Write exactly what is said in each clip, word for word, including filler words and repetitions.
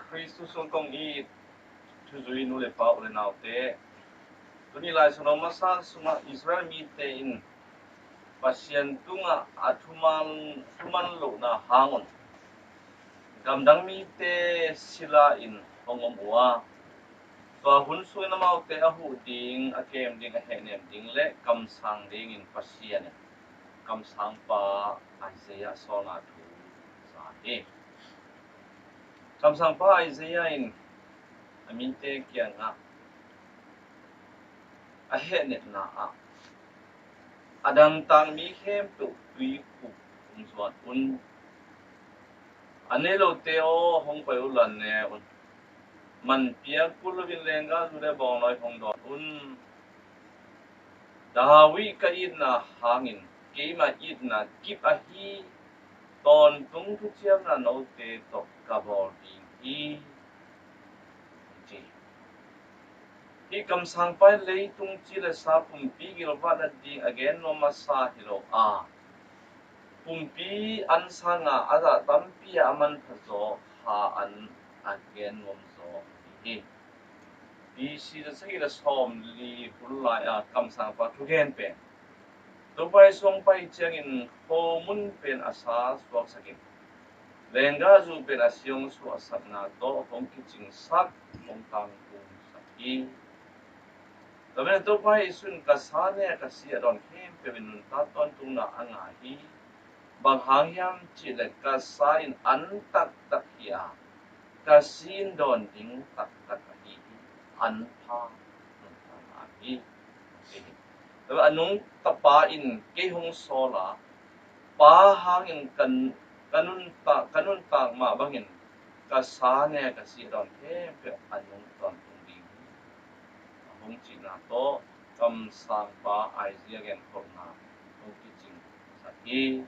Khristu sung kong it thuzui nu le pa, u le naute, tuni Lai Siangtho masa sungah Israel mite in Pasian tungah a thuman, thuman lohna hangun gamdang mite sila in hong om uh a, tua hun sungin amaute a huh ding, a kem ding, a hehnem ding le kamsang dingin Pasian in kamsangpa Isaiah sawlna thu za hi. Kamsangpa Isaiah in a mite kiangah a hehnepna ah, a dangtak mi khempeuh tuikhuk hong zuan un. A nei lote aw, hong pai unla ne un. Manpiak kul loin lenggahzu le bawngnawi hong dawn un. David ka itna hangin keima itna kip ahi tawntung thuciamna note tawh ka bawl ding hi, ci. Hih kamsangpa in leitung ci le sa pumpi gilvahna ding a gen nuam masa hi lo a, pumpi an sanga a zah tampi a manpha zaw kha an a gen nuam zaw hi. B C za sagih le sawmli hun lai a kamsangpa thugen pen Topa i suang pai ciangin khomun pen a sa suaksakin, lenggahzu pen a siang suahsakna tawh hong kicingsak, hong tangtungsak hi. Tua manin Topa Jesu in ka sa ne ka si a dawn khempeuh in nuntak tawntungna a ngah hi. Bang hang hiam cih leh ka sa in an taktak hi a, ka si in dawn ding taktak ahi hi. An pha nuntakna ahi hi. Tua a nung tapa in kei hong sawl a, pa hangin ka, ka nuntak, ka nuntak mah bangin ka sa ne ka si a dawn khempeuh a nung tawntung ding hi. A hong cihna tawh kamsangpa Isaiah genkholhna hong kicingsak hi.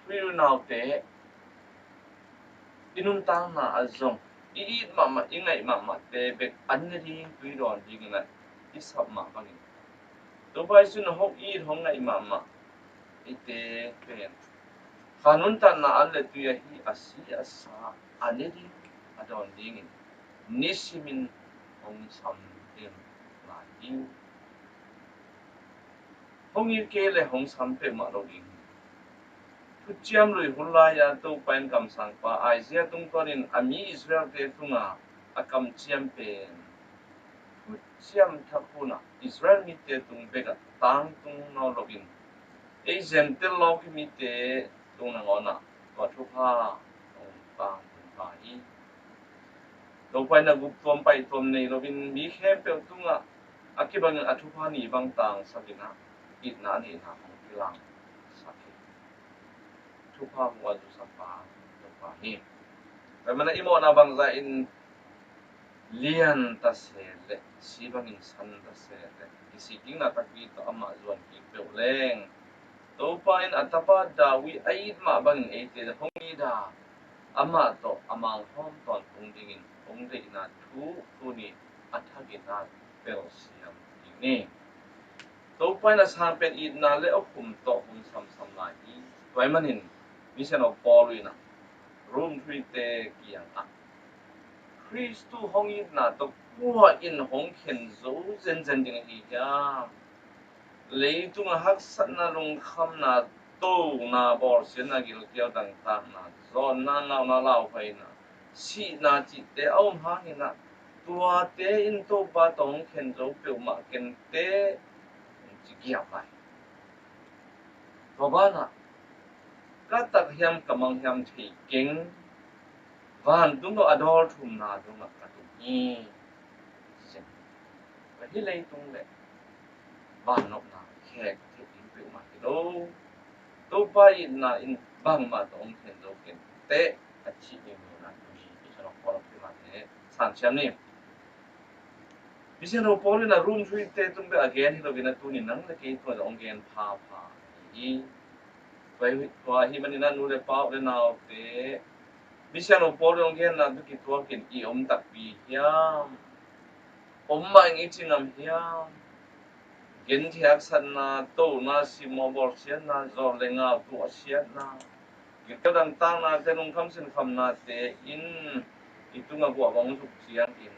Tui unaute, i nuntakna ah zong i it mahmah, i ngaih mahmahte bek an ne ding, tui dawn dingin ah i sap mah bangin, Topa Jesu in hong it, hong ngaih mahmah eite pen kha nuntakna an le tui ahi, a si a sa a ne ding, a dawn dingin nisimin hong sam ding lai hi. Hong it kei le hong sam peuhmah lo ding. Thuciam Lui hun lai-a Topa in kamsangpa Isaiah tungtawnin a mi Israel-te tunga a kamciam pen thuciam thak hunah Israel mite tung bekah tangtung nawn loin, ei Gentile lawki mite tung nangawnah tua thupha hong tangtung ta hi. Topa in a guptuam paihtuam nei loin mi khempeuh tungah a kibangin a thupha ni bang tangsakin ah itna a neihna hong kilangsak hi. Thupha hong zusak pa Topa hi. Tua manin i mawhna bangzah in lian ta se leh, si bangin san ta se leh, i sik dingna takpi tawh amah zuan kik peuh leng, Topa in a tapa David a it mah bangin eite hong it a, amah tawh a manghawm tawntung dingin hong deihna thu tuni a thakin ah pelsiam ding ni. Topa in a sangpen itna le awkhum tawh hong samsam lai hi. Tua ahih manin Misiangtho Paul in ah Rom thuhilhte kiangah, Khristu hong itna tawh kua in hong khen zo zenzen ding ahi hiam? Leitung a haksatna, lungkhamna, tona, bawlsiatna, gilkial dangtakna, zawnna, ngauna, lauhuaina, sihna cihte a om hangin ah, tuate in Topa tawh hong khen zo peuhmah kente hong ci giap lai. Tua banah, ka tak hiam ka mang hiam thei keng, vantung tawh a dawl thumna dongah ka tung hi. Tua hi leitung le vannopna khek theih ding peuhmah hi lo. Topa itna in bangmah tawh hong khen zo kei teh, a cih nunung na tuni i sanawk pawlawk peuhmah te sanciam ni. Misiangtho Paul in a Rom thuhilhte tung bek a gen hi loin a tuni nang le kei tungah hong gen phapha hi. Tua hi, tua ahih manin ah nu le pa, u le naute, Misiangtho Paul in hong genna tawh kituakin i om takpi hiam? Om mah ing i ci ngam hiam? Gentheih haksatna, tona, simmawh bawlsiatna, zawh le ngau tuahsiatna, gilkial dangtaknate, lungkham sinkhamnate in i tungah guah bang zuk ciangin,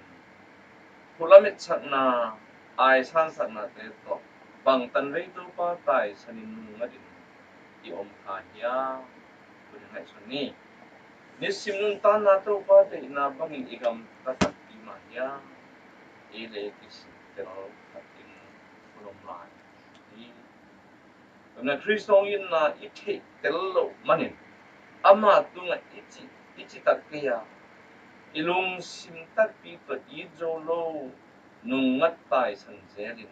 khut lam etsakna, aisansaknate tawh bangtan vei Topa taisanin nungngatin i om kha hiam? Tuni ngaihsun ni. Nisim nuntakna Topa deihna bangin i gamta takpi mah hiam? Ei le ei kisim tel khat ding khun om lai hi. Tua manin Khrist hong itna i theih tel loh manin ama tungah i ci, i citak kei a, i lungsim takpi tawh it zo lo, nungngat taisan zelin,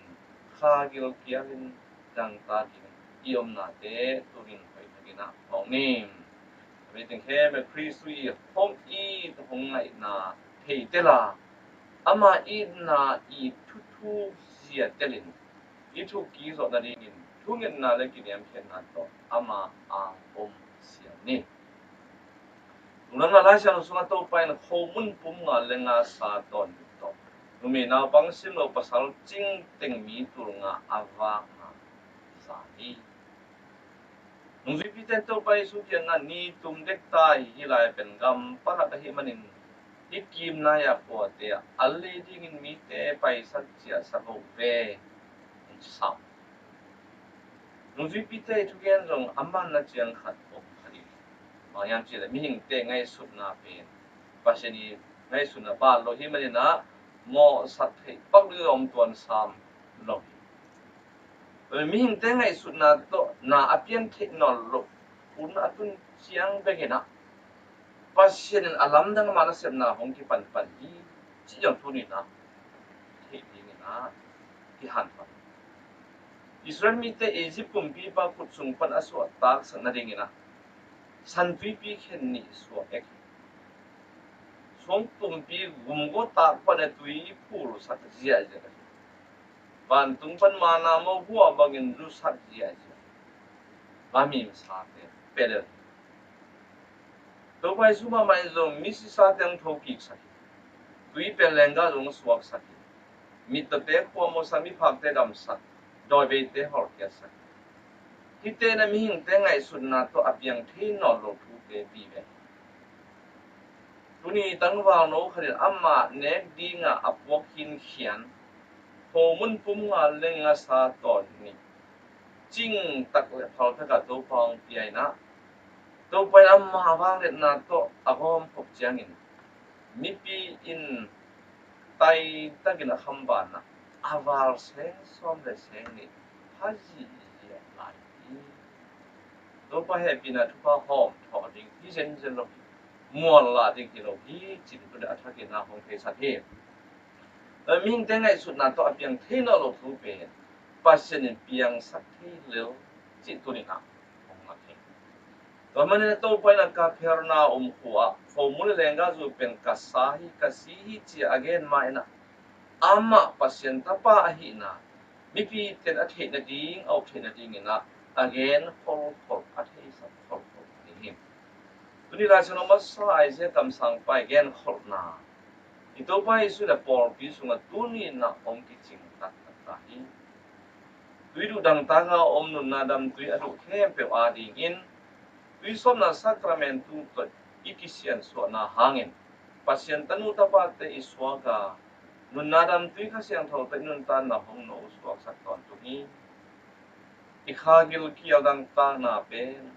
kha gilkialin, dangtakin i omnate tunin hoih takin a hong ni. Tua manin khempeuh Khrist i hong it hong ngaihna thei tel a, ama itna i thuthu zia telin i thuk kizawh nadingin thungetna le kiniamkhiatna tawh ama a om siam ni. Lungdamna Lai Siangtho sungah Topa in khomun pum nga le nga sa tawn nih tawh numei naupang sim lo pasal cingteng mi tul nga a vakna za hi. Nungzuipite Topa Jesu kiangah ni tum dek ta hi, hih lai pen gam palak ahih manin hih kim lai-a khuate ah al lei dingin mite paisak ciahsak uh ve, hong ci sam. Nungzuipite thugen zong a manna ciang khat om kha ding. Bang hiam cihleh mihingte ngaihsutna pen Pasian i ngaihsutna bat lo hi manin ah mawhsak theih pak ding om tuan sam lo hi. Mihingte ngaihsutna tawh na a pian theih nawn loh hun a tun ciang bek in ah Pasian in a lamdang ama nasepna hong kipanpan hi, ci zong tuni in ah theih ding in ah kihanpan. Israel mite Egypt kumpipa khut sung pan a suahtaksak nadingin ah San Tuipi khen nih suak ek hi. Suang tumpi gumgaw tak pan a tui phulsak ziahziah hi. Vantung pan manna mawhhuah bangin lusak ziahziah hi. Lamimsate pelel hi. Topa Jesu mahmah in zong misisate hong thokiksak hi. Tui pen lenggah zong suaksak hi. Mittawte khuamawsak, miphakte damsak, dawiveite hawlkhiatsak hi. Hihte in ah mihingte ngaihsutna tawh a piang thei nawn lo thute vive hi. Tuni tangvalno khat in amah nek dinga a puak khinkhian khomun pum nga le nga sa tawn nih cingtak le phaltak a Topa hong pia in ah, Topa in ama vangliatna tawh a gawm khop ciangin mipi in taitakin a kham banah a val seng sawm le seng nih pha zihziah lai hi. Topa hehpihna thupha hawm thawh ding hi zenzen lo hi. Muan lah ding hi lo hi, cih tuni a thakin a hong theisak hi. Mihingte ngaihsutna tawh a piang thei nawn lo thu pen Pasian in piangsak thei lel cih tuni a hong ngak hi. Tua manin Topa in a Kapernaum khua-ah khomun le lenggahzu pen ka sa hi, ka si hi ci-a a gen ma in ah amah Pasian Tapa ahihna mipite in a theih nading, a up theih nadingin ah a gen kholkhol, a theisak kholkhol ding hi. Tuni Lai Siangtho masa Isaiah kamsangpa i genkholhna i Topa Jesu in a pawlpi sungah tuni in ah hong kicing taktak ta hi. Tui duh dangtaka om nunna damtui a duh khempeuh adingin tuisawpna sakramentu tawh i kisiansuahna hangin Pasian tanu tapate i suaka nunna damtui Kha Siangtho tawh i nuntakna hong no suaksak tawntung hi. I kha gilkial dangtakna pen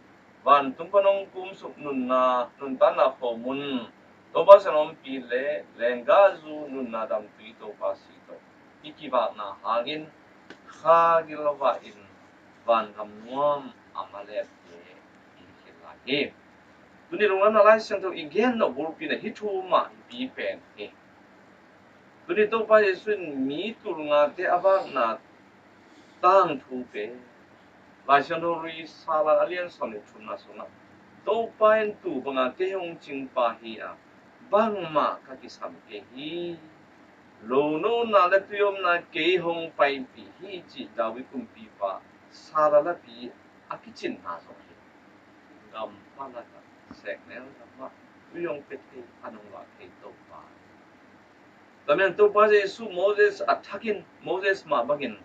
vantung pan hong kumsuk nunna, nuntakna khomun Topa Sian ompi le lenggahzu nunna damtui Topa si tawh i kivakna hangin kha gilvah in vangam nuam a malepte i khin lai hi. Tuni lungdamna Lai Siangtho i gen nop bulpi in ah hih thu mah i pi pen hi. Tuni Topa Jesu in mi tul ngate a vakna tangthu pen Lai Siangtho Luisa lan a lian sawm le thumna sungah Topa in tu banga kei hong cingpa hi a, bangmah ka kisam kei hi. Lonona le tuiomna kei hong paipih hi, cih David kumpipa Sala lapi a kicinna zong hi. Gam palakah seknel gamah tui hong pia thei, an hong vak thei Topa. Tua manin Topa Jesu Moses a thakin, Moses mah bangin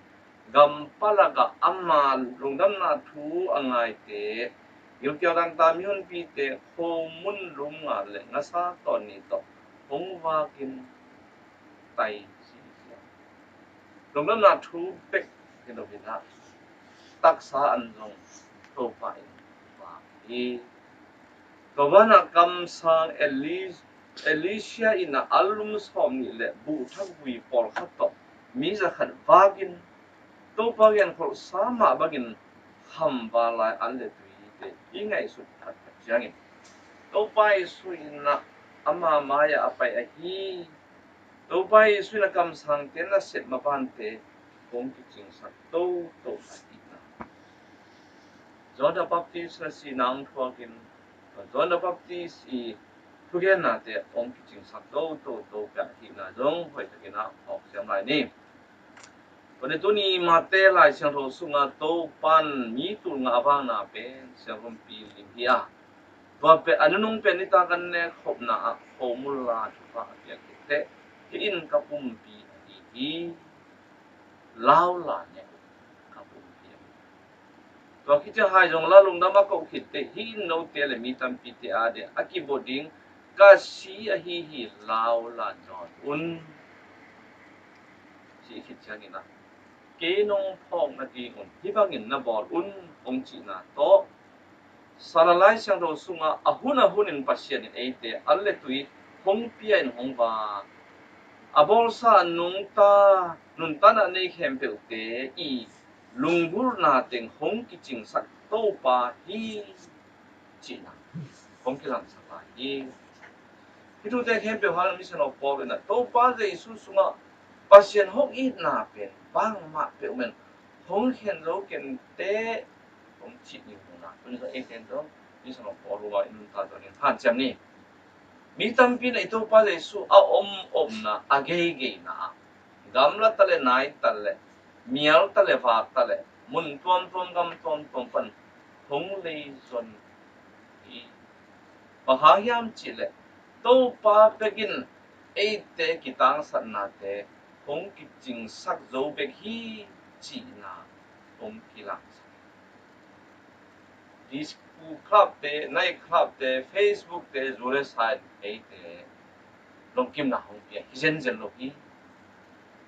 gam palakah ama lungdamna thu a ngaite, gilkial dangtak mihonpite khomun lum nga le nga sa tawn nih tawh hong vakin tai sisia. Lungdamna thu bek hi lo in ah, taksa an zong Topa in vak hi. Tua banah kamsang Eli-, Elisha in ah allum sawmnih le buhthak vui pawlkhat tawh mi zakhat vakin Topa genkholhsa mah bangin khamval lai an le tuite i ngaihsut phatphat ciangin Topa Jesu in ah ama mai-ah a pai ahi. Topa Jesu in a kamsangte nasep mabante hong kicingsak toto ahihna. John the Baptist na sihna hong thuakin John the Baptist i thugennate hong kicingsak toto to pia ahihna zong hoihtakin ah awk siam lai ni. Tua ni tuni Mate Lai Siangtho sungah Topan mi tul ngah a vakna pen siangrumpi lim hi a, tua pen a nunung pen nitak an nek khopna ah khomulla thupha a piak khit teh, hih in ka pumpi ahi hi, lau la nek uh, ka pumpi ahi hi. Tua khit ciang hai zong la lungdam a koh khit teh, hih in note le mi tampite a ding a kibawl ding ka si ahi hi, lau la zawn un. Cih khit ciangin ah, kei nong phawk nadingun hih bangin na bawl un, hong cihna tawh, Sala Lai Siangtho sungah a hun a hunin Pasian in eite an le tui hong pia in hong vak, a bawlsa a nungta, nuntakna nei khempeuhte i lunggulhna teng hong kicingsak Topa hi, cihna hong kilangsak lai hi. Hih thute khempeuh hangin Misiangtho Paul in ah Topa Jesu sungah Pasian hong itna pen bangmah peuhmah in hong khen zo kei teh, hong cih ni. Hong na tuni zong eite in zong Misiangtho Paul uh a i nuntak dongin hanciam ni. Mi tampi in ah i Topa Jesu a om omna, a geigeina ah gamla ta le nai ta le, mial ta le vak ta le, mun tuamtuam gam tuamtuam pan hong leizon hi. Bang hang hiam cih leh Topa bekin eite kitangsatnate hong kicingsak zo bek hi, cihna hong kilangsak. Disco club te, night club te, Facebook te, zu le sa in eite lungkimna hong pia hi zenzen lo hi.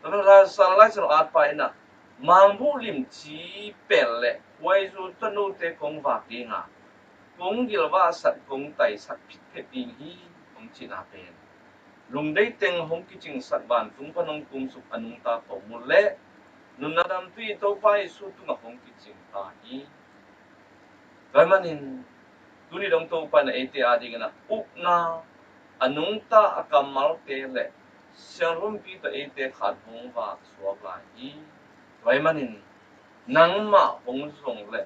Tua Sala Lai Siangtho atpa in ah, mangbuh limci pel le khuaizu tawh note kong vak ding a, kong gilvahsak, kong taisak phitphet ding hi, hong cihna pen lungdei teng hong kicingsak, vantung pan hong kumsuk a nungta pawlmul le nunna damtui Topa Jesu tungah hong kicing ta hi. Tua ahih manin tuni dong Topa in ah eite adingin ah upna, a nungta a kammalte le siangrumpi tawh eite khat hong vak suak lai hi. Tua ahih manin nangmah hong zong le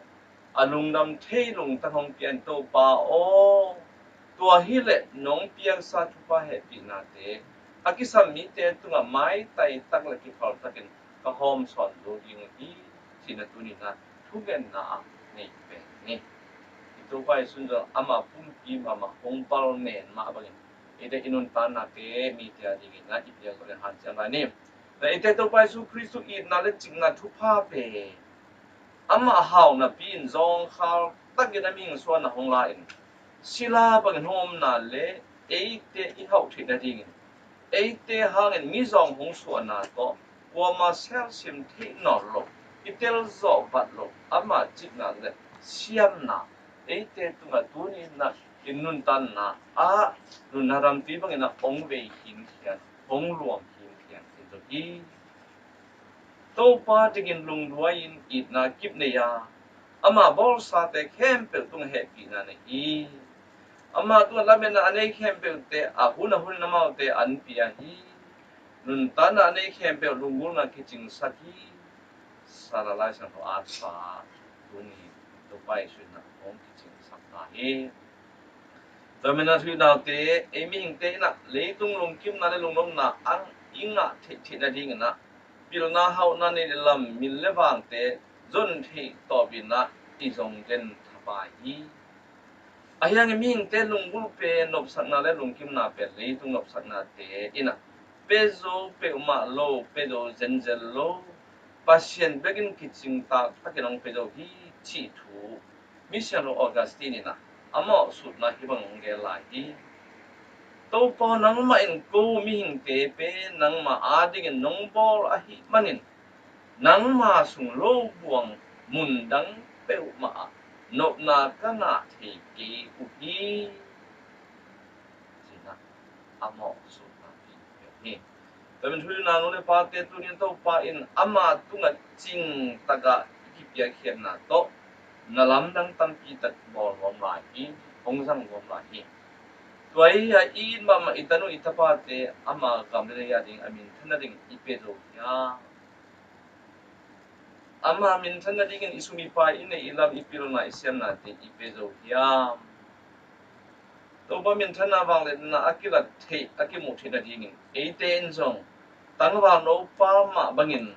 a lungdam thei lungtang hong pia in Topa aw, tua hi leh nong piaksa thupha hehpihnate a kisam mite tungah maitai tak le kiphal takin ka hawm sawn zo ding uh hi, cihna tuni in ah thungetna ah nei pen ni. I Topa Jesu in zong ama pumpi mahmah hong bal nen mah bangin eite i nuntaknate mite adingin ah i piak zo le hanciam lai ni. Na eite Topa Jesu Khrist itna le cikna thupha pen amah hau napi in zawngkhal takin a mihing suahna hong la in sila bangin hong omna le eite i hauh theih nadingin eite hangin mizawng hong suahna tawh kuama selsim theih nawn lo, i telzawh vat lo ama cikna le siamna eite tungah tuni in ah i nuntakna ah nunna ramtui bangin ah hong vei khinkhian, hong luam khinkhian khin zo hi. Topa dingin lungduai-in itna kip nei a, ama bawlsate khempeuh tungah hehpihna nei hi. Ama tungah lametna a nei khempeuhte a hun a hunin amaute an pia hi. Nuntakna a nei khempeuh lunggulhna kicingsak hi. Sala Lai Siangtho atpa tuni Topa Jesu in ah hong kicingsak ta hi. Tua manin ah, thu it naute, ei mihingte in ah leitung lungkimna le lungnopna a i ngah theih theih nadingin ah pilna hauhna nei le lam, min le vangte zon theih tawpin ah i zong den thapai hi. Ahi hangin mihingte lunggulh pen, nopsakna le lungkimna pen leitung nopsaknate in ah pia zo peuhmah lo, pia zo zenzen lo, Pasian bekin kicing taktakin hong pia zo hi, cih thu Misiangtho Augustine in ah amah sutna hih bang hong gen lai hi. Topa nangmah in ko mihingte pen nangmah adingin nong bawl ahih manin, nangma sung lo buang mun dang peuhmah ah nopna ka ngah thei kei uh hi, ci-in a mawhsutna ding hi. Tua min thu nang nu le pate, tuni-in Topa in ama tungah cingtakah i kipiakkhiatna tawh na lamdang tampi tak bawl nuam lai hi, hong zang nuam lai hi. Tua hi a, i it mahmah i tanu i tapate ama gam le lei ading a minthan nading i pia zo hiam? Ama minthan nadingin i sum i pai, i neih i lam, i pilna i siamnate i pia zo hiam? Topa minthanna vangliatna a kilat theih, a kimuh theih nadingin eite in zong tangval nopa mah bangin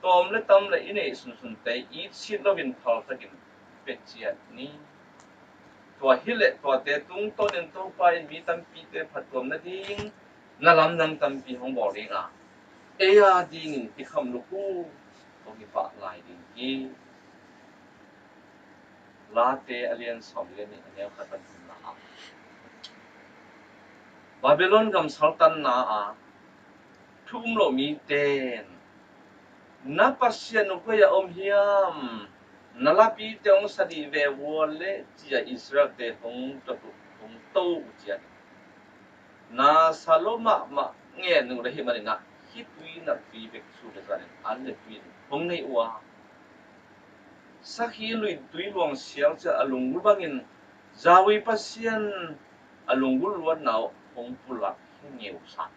tawm le tam le i neih sunsunte i itsit loin phaltakin pia ciat ni. Tua hileh tuate tungtawnin Topa in mi tampite phattuam nading na lamdang tampi hong bawl ding a, ei adingin i khamluk uh hong hi pah lai ding hi. Late a lian sawm le nih, a neu khat pan thumna ah, Babylon gam saltanna ah thu um lo mite in, "Na Pasian uh koi-ah om hiam? Na lapite hong sa dih ve ua leh," ci-a Israelte hong to uh, hong to uh ciat, na sa lo mahmah ngen uh le hih manin ah khitui naptui bek sut le zanin an le tui in hong nei uh a, sakhi luitui luang sial ciat a lunggulh bangin Yahweh Pasian a lunggulh luatna uh hong pulak hi ngeu sa.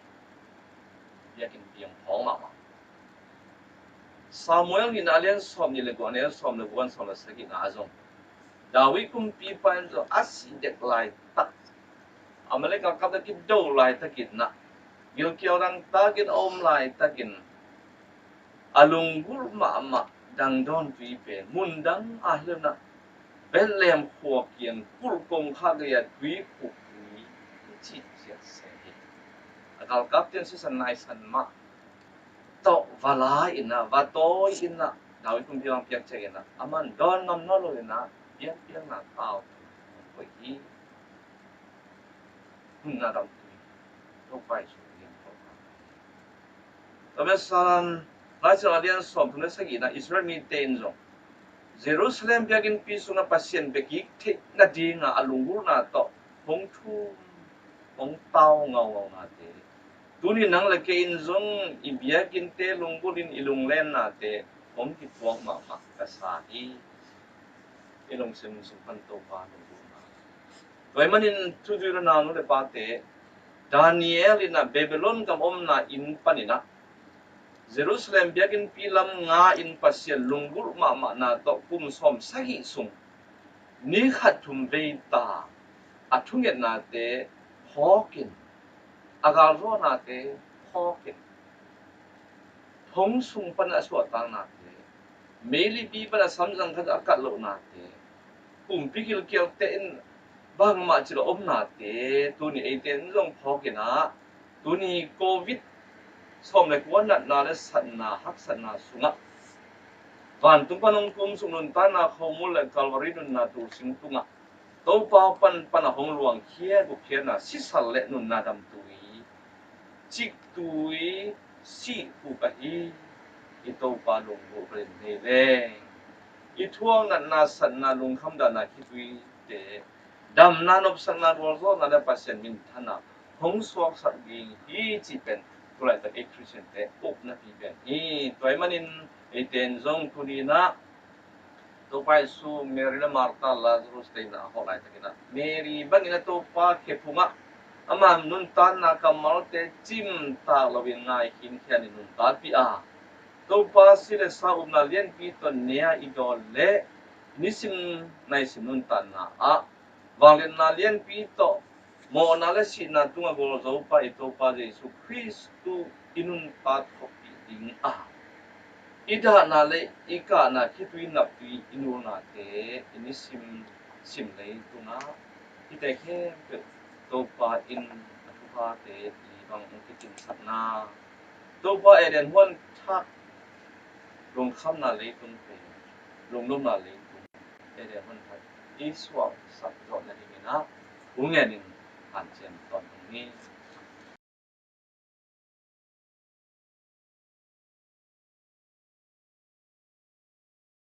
Biakinn piang phawng mahmah. Samuel nihna a lian sawm nih le guk, a neu sawm le guk pan sawm le sagihna ah zong David kumpipa in zong a sih dek laitak, Amalek galkapte kido laitakin ah, gilkial dangtakin a om laitakin, a lunggulh mahmah dangdawntui pen mun dang ah hi lo-in ah, Bethlehem khua kiang kulh kongkhak gei-a tuikhuk tui i cih ciat se hi. A galkapte in sisan naisan mah tawh va la in ah, va tawi in ah, David kumpipa hong piak ciangin ah, aman dawn ngam nawn lo-in ah, biakpiakna tau hong koih hi. Nunna damtui, Topa Jesu in Topa. Tua mah salan, Lai Siangtho a lian sawmthum le sagihna, Israel mite in zong Jerusalem biakinnpi sungah Pasian bia kik theih nadingah a lunggulhna tawh hong thum, hong tau ngaungaunate, tuni nang le kei in zong i biakinnte lunggulhin i lunglennate hong kituak mahmah ka sa hi. I lungsim sung pan Topa lunggulhna. Tua ahih manin thu zui lo nang nu le pate, Daniel in ah Babylon gam omna inn panin ah Jerusalem biakinnpi lam nga-in Pasian lunggulh mahmahna tawh kum sawm sagih sung ni khat thum vei ta, a thungetnate phawkin, a galvawhnate phawkin, thong sung pan a suahtaknate, meilipi pan a samzang khat a kah lohnate, kumpi gilkialte in bangmah ci lo omnate, tuni eite in zong phawkin ah, tuni Covid sawm le kua natna le satna, haksatna sungah vantung pan hong kum suk nuntakna, khomun le Calvary nunna tulsing tungah Topa pan pan a hong luangkhia, gupkhiatna, sisal le nunna damtui, ciktui, sih uh ahi i Topa lunggulh pen hi leng, i thuak natna, satna, lungkham dahna khituite, damna, nopsakna, gualzawhna le Pasian minthanna hong suaksak ding hi cih pen tulaitak ei Khristiante upna pi pen hi. Tua ahih manin eite in zong tuni-in ah Topa Jesu, Mary le Martha, Lazarus deihna a hawh laitakin ah, Mary bangin a Topa khe phungah ama nuntakna kammalte cimtak loin ngai khinkhia-in nuntakpih a, Topa si le sa upna lianpi tawh ne-a i dawn leh nisim naisim nuntakna ah vangliatna lianpi tawh mawhna le sihna tungah gualzopa i Topa Jesu Khrist tu i nuntak khawmpih ding a, i dahna le i kahna khitui naptui i nulnate i nisim sim leitungah hihte khempeuh Topa in a thuphate i bang hong kicinsakna, Topa Eden huan thak lungkhamna leitung pen lungnopna leitung Eden huan thak i suaksak zawh nadingin ah, u ngenin hanciam tawntung ni.